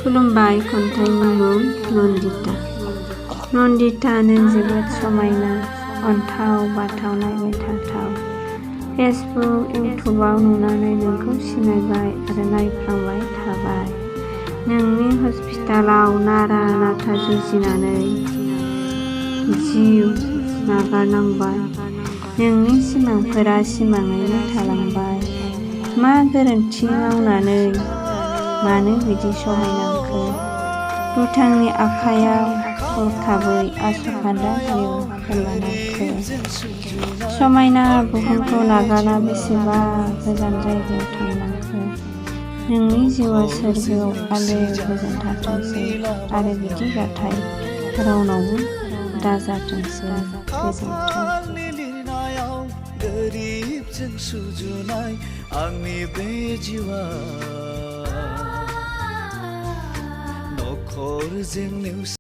खुलुमबाय खन्थाइनि मुं नन्दिता। नन्दितानो जोबोद समायना, अन्थाव बाथाव नायबाय थाथाव। फेसबुक, इउटुबाव नुनानै नोंखौ सिनायबाय आरो नायफ्लांबाय थाबाय। नोंनि हस्पिटालाव नारा नाथा जुजिनानै जिउ नागारनांबाय। नोंनि सिमांफोरा सिमाङैनो थालांबाय। मा गोरोन्थि मावनानै मानो बिदि सहायनांखो? दुथांनि आखायाव हरखाबै आसखान्दा जिउ खोमानांखो? समायना बुहुमखौ नागारना बेसेबा गोजान जायगायाव थांनांखो? नोंनि जिउआ सोरगोआव आलो गोजोन थाथोंसै आरो बिदि जाथाय रावनावबो दाजाथोंसै। गोजोन्थों। गोरिबजों सुजुनाय आंनि बे जिउआ नखरजों